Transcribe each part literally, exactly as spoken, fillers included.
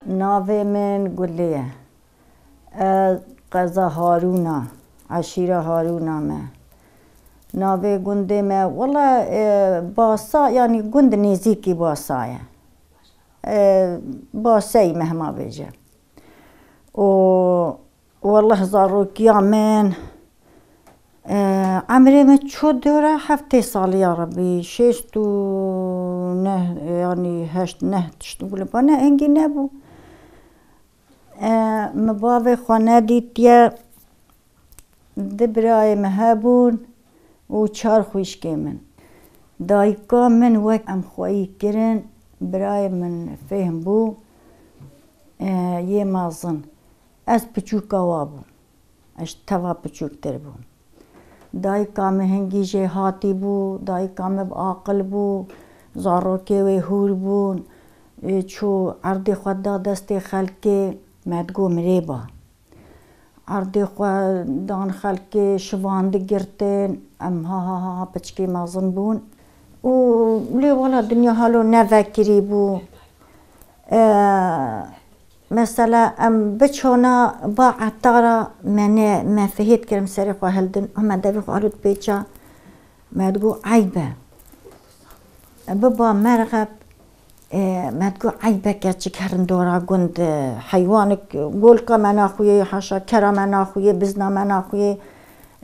Navê min Gulê ye. Ez qeza Harûna, eşîra Harûna me. Navê gundê me, wela, e, Basa, yanî gund nêzîkî Basa ye. E, Baseyî me hema bêje. Û wela zarokiya min, e, emrê min çû dora heftê salî ya Rebî, şêst û neh, yanî heşt neh tişt bû li bana engî nebû. E, min bavê xwe nedîtiye, du birayê min hebûn û çar xwîşkê min. Dayika min wek em xweyî kirin, birayê min fêhm bû, e, yê mezin. Ez piçûka wa bûm. Ez ji teva piçûktir bûm. Dayika min hingî jêhatî bû, dayika min bi aqil bû, zarokê wê hûr bûn, ê, çû erdê xwe da destê xelkê, me digot mirê ba. Erdê xwe dan xelkê, şivan digirtin, em ha ha ha ha piçkê mezin bûn. Û lê wela dinya halo nevekirî bû. E, mesela em biçona ba etara me ne, me fihêt kirim serê xwe hildin, ama devê xwe alut pêça, me digot eyb e. Biba merxeb, e, me digot eyb e keçik herin dora gund, e, heywanik, golka me naxuyê, haşa kera me naxuyê, bizna me naxuyê,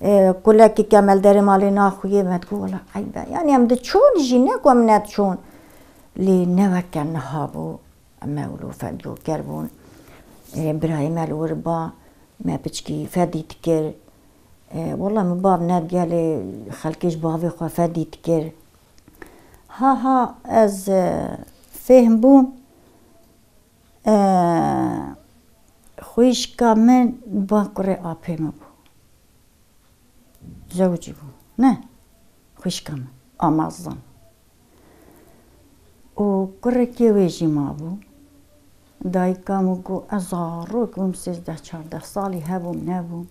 e, kulekî kemel derê malê naxuyê, me digot wela eyb e. Yanî em diçûn jî ne ku em nediçûn. Lê ne weke niha bû. Me wilo fedyoker bûn. E, birayê me li wir ba, me piçkî fedî dikir. E, wela min bav nediya lê xelkê ji bavê xwe fedî dikir. Ha ha ez, e, fêhm bûm. E, xwîşka min ba kurê apê min bû. Zewcî bû. Ne. Xwîşka min. Amazan. Û kurekê wê jî mabû. Dayika min got, ez zarok bûm, sêzdeh çardeh salî hebûm, nebûm.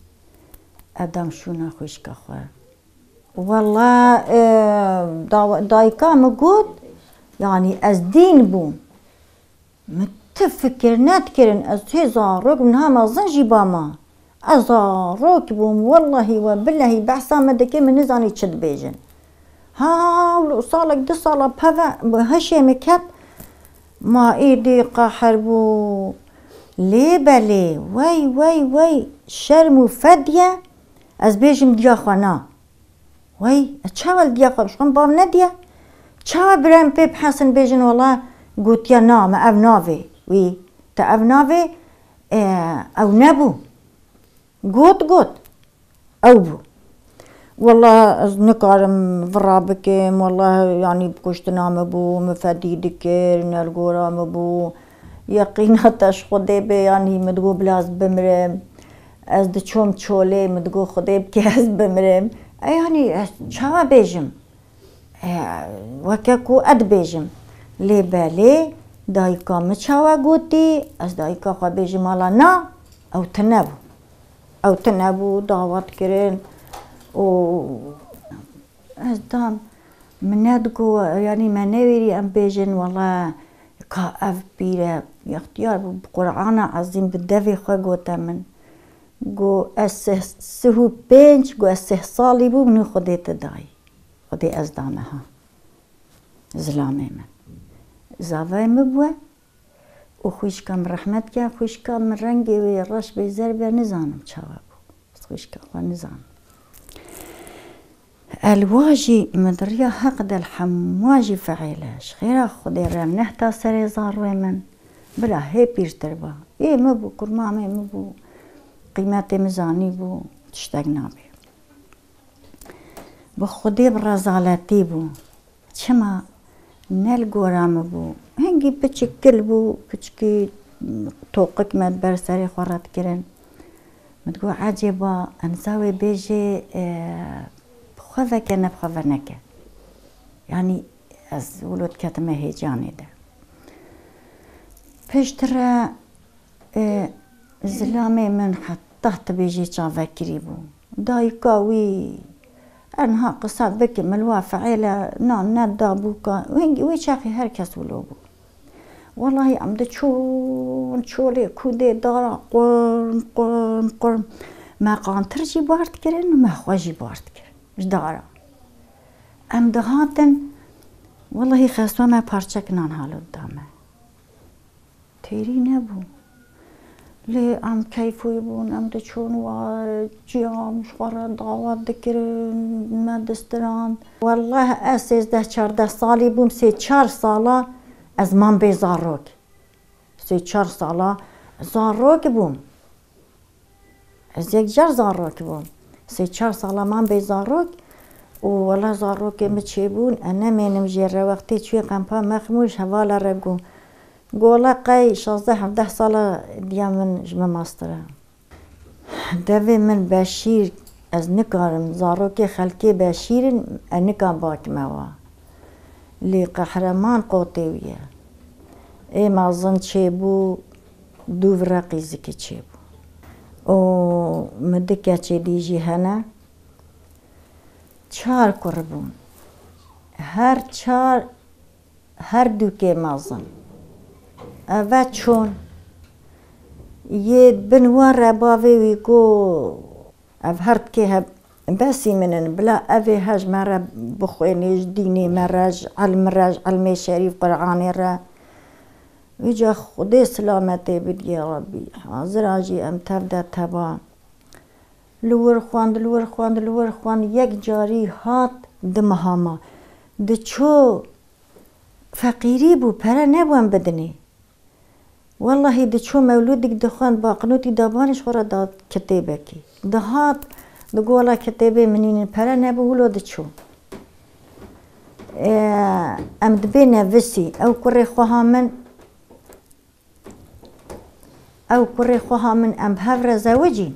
Edam şûna xwîşka xwe. Wela, e, dawa-, dayika min got, yanî ez dîn bûm. Min ti fikir nedikirin, ez hê zarok, niha mezin jî bama. Ez zarok bûm, wellahî we bilehî behsa me dike, min nizanî çi dibêjin. Ha, wilo salek, du sala peve bi hişê min ket, ma êdî qehir bû. Lê belê, wey, wey, wey, şerm û fedye, ez bêjim diya xwe na. Wey, ez çawa li diya xwe bişuxim, bav nediye? Çawa birayên pê bihesin bêjin, wela gotiye na, me ev navê wî, te ev navê, e, ew nebû. Got, got. Ew bû. Wela ez nikarim vira bikim, wela yanî bi kuştina min bû, min fedî dikir, ne li gora min bû. Yeqîna te ji Xwedê bê, yanî min digot bila ez bimrim. Ez diçûm çolê, min digot Xwedê bike ez bimrim. E, yanî ez çawa bêjim? E, weke ku ez dibêjim. Lê belê dayika min çawa gotî, ez dayika xwe bêjim, wela na, ew tune bû. Ew tune bû, dawet kirin û ez dam, min nedigot, yanî me newêrî em bêjin, wela ka ev pîre, extiyar bû, bi Qur'ana Ezîm, bi devê xwe gote min. Got, ez sih, sih û pênc, got, ez sih salî bûm, nû Xwedê te dayî. Xwedê ez dame ha. Zilamê min. Zavayê min bû û xwîşka min rehmet ke, xwîşka min rengê wê reş bê zer be, nizanim çawa bû. Ez xwîşka xwe nizanim. El wa jî min di riya Heq de li hemû wa jî feîl e. Ji xêra Xwedê re nehta serê zarwê min. Bila hê pîrtir ba. Ê min bû, kurmamê min bû. Qîmetê min zanî bû. Tiştek nabe. Bi Xwedê bi rezaletî bû. Çima? Ne li gora min bû. Hingî piçik kil bû, piçkî toqik me ber serê xwe re dikirin. Min digot, ecêba, em za wê bêjê, e, bi xwe veke, ne bi xwe veneke. Yanî ez wilo diketime hêcanê de. Piştre, e, zilamê min heta tu bêjî çavekirî bû. Dayika wî, eniha qisa bikim, li wa feîle nan neda bûka. Wî, wî çaxî her kes wilo bû. Welahî em diçûn çolê kûdê dara qurm, qurm, qurm. Me qantir jî bar dikirin û me xwe jî bar dikir ji dara. Em dihatin, welahî xeswa me parçek nan halo dida me. Têrî nebû. Lê em keyfûyî bûn, em diçûn wa ciyam ji xwe re dawet dikirin, me distiran. Weleh ez sêzdeh çardeh salî bûm, sê çar sala ez mam bê zarok. Sê çar sala zarok bûm. Ez yek car zarok bûm. Sê çar sala mam bê zarok û wela zarokê min çêbûn, e nemênim jê re wextê çûyê qempa Mexmûr ji hevala re got. Gola qey şazdeh hevdeh sala diya min ji min mastir e. Devê min Beşîr, ez nikarim, zarokê xelkê Beşîr in, e nika bakime wa. Lê qehreman qotê wî ye. Ê mezin çêbû, dû vira qîzikê çêbû. Û min du keçê dî jî hene. Çar kur bûn. Her çar, her dûkê mezin. Eve çûn. Yê bin wan re bavê wî got, ev her dikê he-, besî min in. Bila evê he ji me re bixwênê, ji dînê me re, ji ilm re, ji ilmê şerîf, Quranê re. Wîca Xwedê silametê bidî ya Rabbî. Hazira jî em tev de teva. Li wir xwend, li wir xwend, li wir xwend. Yek carî hat di meha ma. Diçû feqîrî bû, pere nebû em bidinê. Wellahî diçû mewlûdik dixwend, baqinûtî dabanê ji xwe re da kitêbekî. Dihat, digot, wela kitêbê min nînin, pere nebû, wilo diçû. Ee, em dibê nevisî, ew kurê xweha min, ew kurê xweha min em bi hev re zewicîn.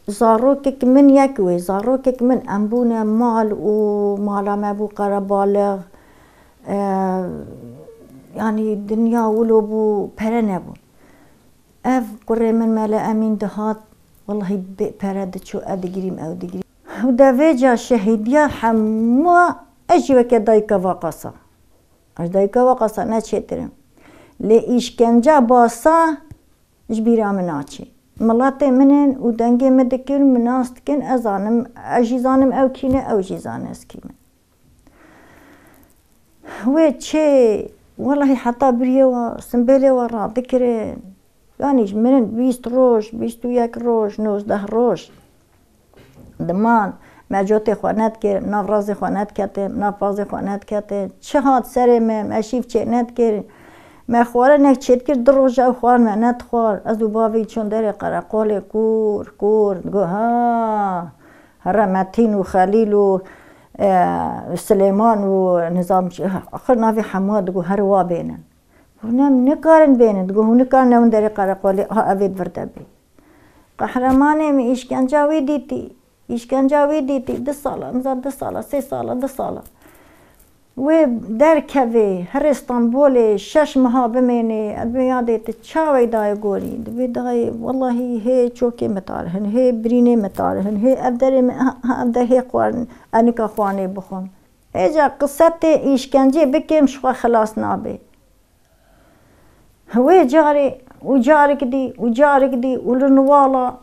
Zarokek min yek wê, zarokek min em bûne mal û mala me bû qerebalix. Ee, yanî dinya wilo bû, pere nebû. Ev kurê min Mele Emîn dihat, wellahî bê pere diçû, e digirîm, ew digirîm. Û devêca şehîdiya hemû ez jî weke dayika va qasa. Ez dayika va qasa ne çêtir im. Lê îşkenca basa ji bîra min naçê. Miletê min in û dengê min dikin, min nas dikin, ez zanim, ez jî zanim ew kî ne, ew jî zane ez kî me. Wê çê, welahî heta biriye wa, simbêlê wa radikirin. Yanî ji min in bîst roj, bîst û yek roj, nozdeh roj. Diman, me cotê xwe nedikir, nav razê xwe nediketin, nav pazê xwe nediketin. Çi hat serê me, me şîv çê nedikir. Me xwarinek çêdikir, du roja ew xwarin me nedixwar. Ez û bavê çûn derê qereqolê kûr, kûr, digo, ha, here Metîn û Xelîl û, e, Silêman û nizam çi, axir navê hemû digo, here wa bênin. Hûn em nikarin bênin, digo, hûn nikarin newin derê qereqolê, ha, ev ê di vir de bê. Qehremanê min îşkenca wî dîtî, îşkenca wî dîtî, du sala, niza du sala, sê sala, du sala. Wê derkevê, herê Stenbolê, şeş meha bimênê, ez dibê yadê tu çawa yê dayê gorî? Dibê dayê, wellahî hê çokê min tarihin, hê birînê min tarihin, hê ev derê min, ha, ha, ev der hê xwarin, ez nika xwarinê bixwim. Êca qise tê îşkencê bikim, ji xwe xilas nabê. Wê carê û carek dî û carek dî û li niwala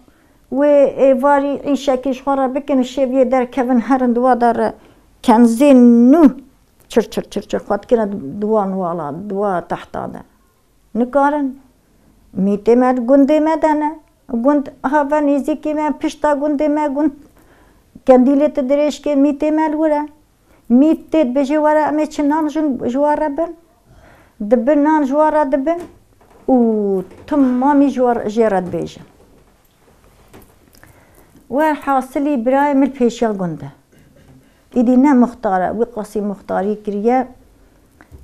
wê êvarî îşekî ji xwe re bikin û şêviyê derkevin herin di wa de re kenzên nû çir çir çir çir xwe dikine di wa niwala, di wa tehta de. Nikarin. Mîtê me di gundê me de ne. Gund ha ve nêzîkî me, pişta gundê me, gund kendîlê tu dirêj kê, mîtê me li wir e. Mît tê dibêje were em ê çi nan jin ji we re bin? Dibin nan ji we re dibin û timamî ji we re, jê re dibêjin. Werhasilî birayê min li pêşiya gund e. Îdî ne muxtar e, wî qasî muxtarî kiriye.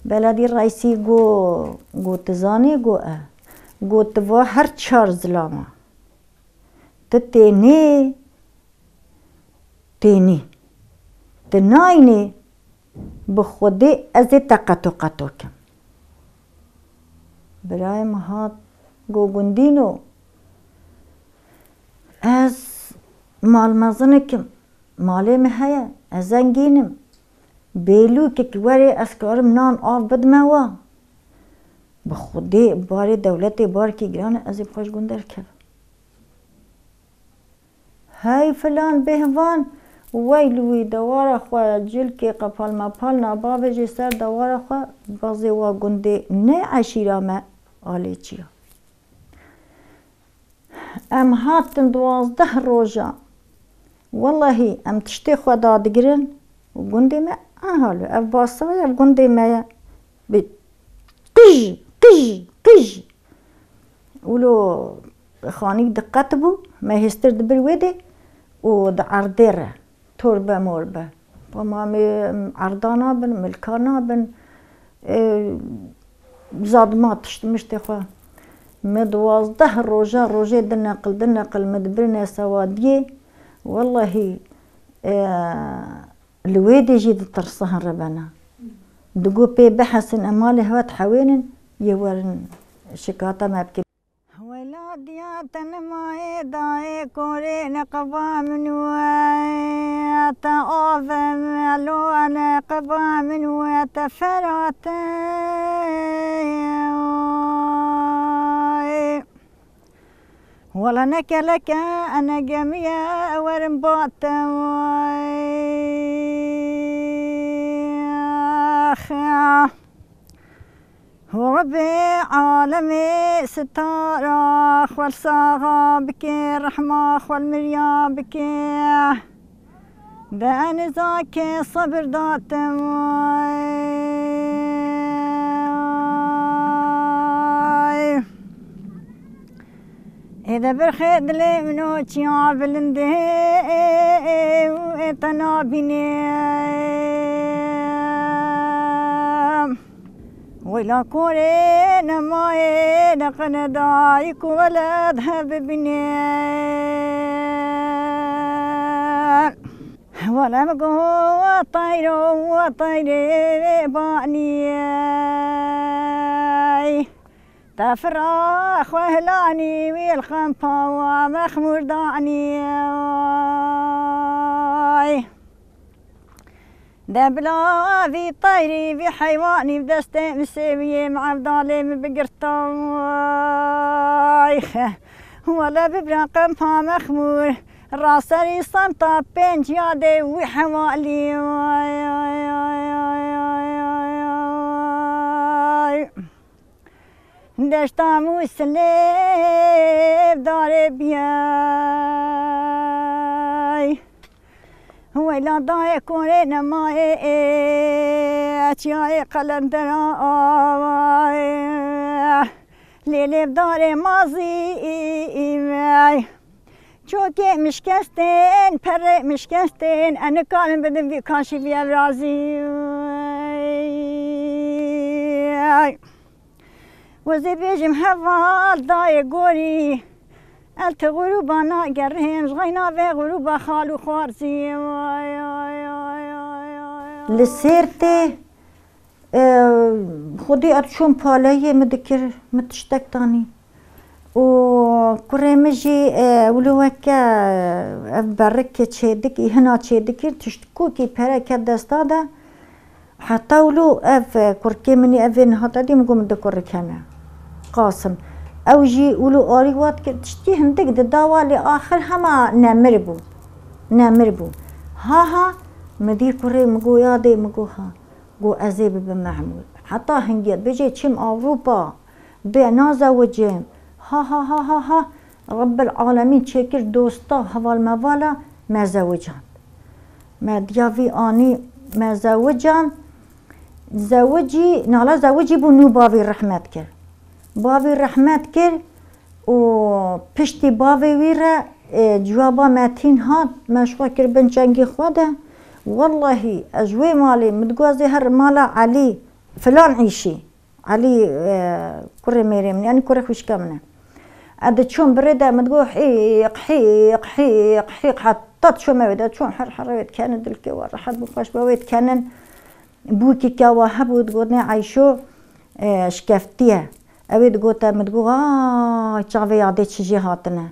Beledî reîsî got, got, tu zanî, got, e. Got, tu va her çar zilama. Tu tênê, tênî. Tu naynê, bi Xwedê ez ê te qeto qeto kim. Birayê min hat, got, gundîno, ez mal mezinik im, malê min heye, ez zengîn im. Bêlûkek werê ez karim nan av bidime wa. Bi Xwedê barê dewletê barkî giran e, ez ê paş gund derkevim. Hey filan bêhvan, wey li wî dewara xwe cilkê qepal mepal nabavêjê ser dewara xwe, bazê wa gundê ne eşîra me alê çiya. Em hatin duwazdeh roja. Wellahî em tiştê xwe dadigirin û gundê me, aha li ev basa ye, ev gundê me ye. Bi qij, qij, qij. Wilo xanîk diqet bû, me hêstir dibir wê dê û di erdê re. Torbe morbe. Tamamê erda nabin, milka nabin. E, zadima tişt miştê xwe. Me duwazdeh roja, rojê di neqil, di neqil me dibirine sewadiyê. Wellahî, e, li wê dê jî ditirsin rebena. Digo pê bihesin, em malê hewe dihewênin, yê werin şikata me bikin. Wela diya te nimayê dayê korê neqeba min we, te ave me lo neqeba min we, te ferate. Wela ne keleke, ne gemiye, werin ba te. Rebê alemê sitara xwe li saxa bike, rehma xwe li miriya bike. De ez nizakê sebir date way. Ê de birxê dilê min o çiya bilindê û ê te nabînê. Weyla korê nemayê neqine dayik û weled hev bibîne. Wele min got teyro, teyrê baniyê. Te fira xwe hilanî wî li xempa wa mexmûr danî. De bila vî teyrî, vî heywanî bi destê min sêwiyê, min evdalê min bigirta. Wele bibra qempa mexmûr, raserî semta pênc yadê wî hevalî. Deşta Mûsilê darê biyay. Weyla dayê korê nemayê ê, çiyayê qelendera avayê. Lê lêvdarê mazî vey. Çokê min şikestên, perê min şikestên, ez nikarim bidim vî kaşî vî evrazî. Wezê bêjim heval dayê gorî, el ti xurûba nagerên, ji xeyna vê xurûba xal û xwarzî. Li Sêrtê, e, xwedî ez çûm paleyê min dikir, min tiştek danî. Û kurê min jî, e, wilo weke, e, ev berikê çêdikî, hina çêdikir, tiştkokî pere ket desta de. Heta wilo ev, e, kurkê min ê, ev ê niha te dî, min got min du kurik hene. Qasim. Ew jî wilo arî wat kir, tiştî hindik dida wa, lê axir hema nemir bû. Nemir bû. Ha ha, min dî kurê, min got ya dê, min got ha. Got ez ê bibim mehmûr. Heta hingê bêjê çim Ewropa, bê nazewicim. Ha ha ha ha ha. Rebbil alemîn çêkir dosta, heval mevala me zewicand. Me diya vî anî me zewicand. Zewicî, nala zewicî bû nû bavî rehmet kir. Bavî rehmet kir û piştî bavê wî re, e, civaba Metîn hat, me ji xwe kir bin çengê xwe de. Wellahî, ez ji wê malê, min digot ez ê her mala Elî filan îşî. Elî, e, kurê mêrê min, yanî kurê xwişka min e. Ez diçûm bi rê de, min digot hîq, hîq, hîq, hîq, heta diçûm wê de, çûm her her wê dikenin, dilkê we rehet bû, paş be wê dikenin. Bûkî ke wa hebû, digotinê Eyşo, e, şikeftiye. Ew ê digote, min digot, vay, çavê yadê çi jê hatine.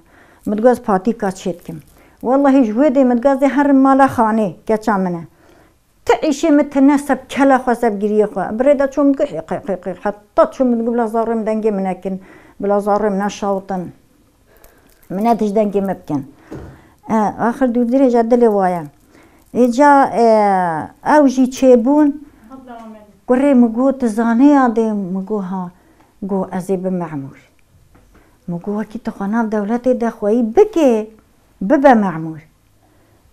Min digot, ez patîka çê dikim. Wellahî ji wê dê min digot, ez ê herim mala Xanê, keça min e. Ti îşê min tine seb kela xwe, seb giriyê xwe. Bi rê de çûm gu qî qî qî qî, heta çûm min gu bila zarê min dengê min nekin, bila zarê min neşawtin. Min ne tij dengê min bikin. E, axir dûrdirê ja dilê waye. Êca, e, ew jî çêbûn. Kurê min got, tu zanê ya dê? Min got, ha. Got, ez ê bi memûr. Min got, wekî tu xwe nav dewletê de xweyî bike, bibe memûr.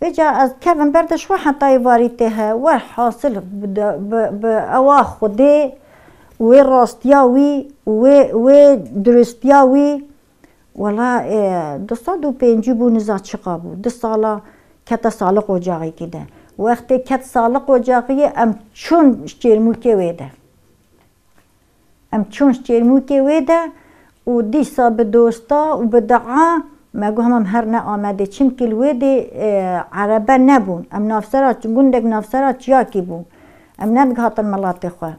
Vêca ez kevim ber de ji xwe heta êvarî tê he. Werhasil bi de-, bi, bi ewa Xwedê û wê rastiya wî û wê, wê duristiya wî, wela, e, du sed û pêncî bû, niza çiqa bû. Du sala kete saliq ocaxîkî de. Wextê ket saliq ocaxiyê em çûn ji Çêrmûkê wê de. Em çûn ji Çêrmûkê wê de û dîsa bi dosta û bi dua me got, hema em her ne Amedê. Çimkî li wê dê, e, erebe nebûn. Em navsera, gundek navsera çiyakî bû. Em nedihatin miletê xwe.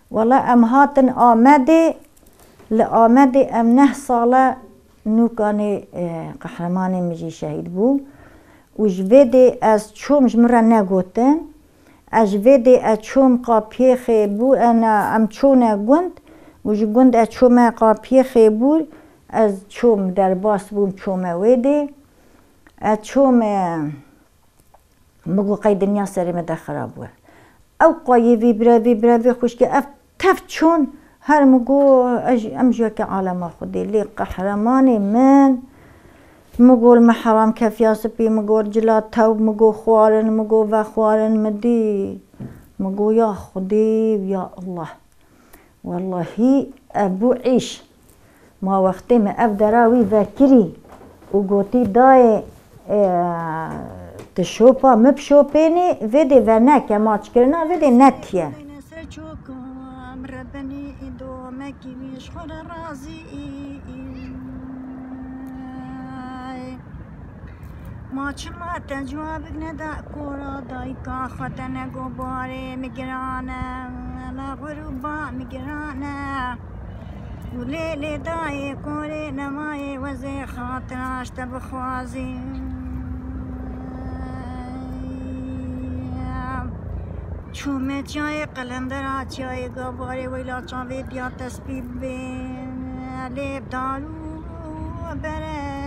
Wela em hatin Amedê, li Amedê em neh sale nûkanê, e, qehremanê min jî şehîd bû. Û ji vê dê ez çûm, ji min re negotin. Ez ji vê dê ez çûm Qapiyê Xêbû, ena, em çûne gund û ji gund ez çûme Qapiyê Xêbûr, ez çûm derbas bûm, çûme wê dê. Ez çûme, min got qey dinya serê me de xirab bûye. Ew qayê vî birevî, birevî xwişkê, ev tev çûn, her min got, ez, em ji yekê alema Xwedê. Lê qehremanê min, min got, me heram kefiya spî, min got, cila tew, min got, xwarin, min got, vexwarin, min dî. Min got, ya Xwedê, ya Allah. Wellahî, ev bû îş. Ma wextê min ev dera wî vekirî û gotî, dayê, e, tu şopa min bişopênê, vê dê veneke, maçkirina vê dê netiye. Ser çoka min rebenî, domekî min ji xwe re razî. Ma çima te cewabik neda kora dayika xwe, te nego barê min giran e, me xurûba min giran e. Û lê lê dayê korê nemayê, wezê xatira ji te bixwazî. Çûme çiyayê qelendera, çiyayê gabarê, weyla çavê diya te spî bibê. Lê bi dar û bere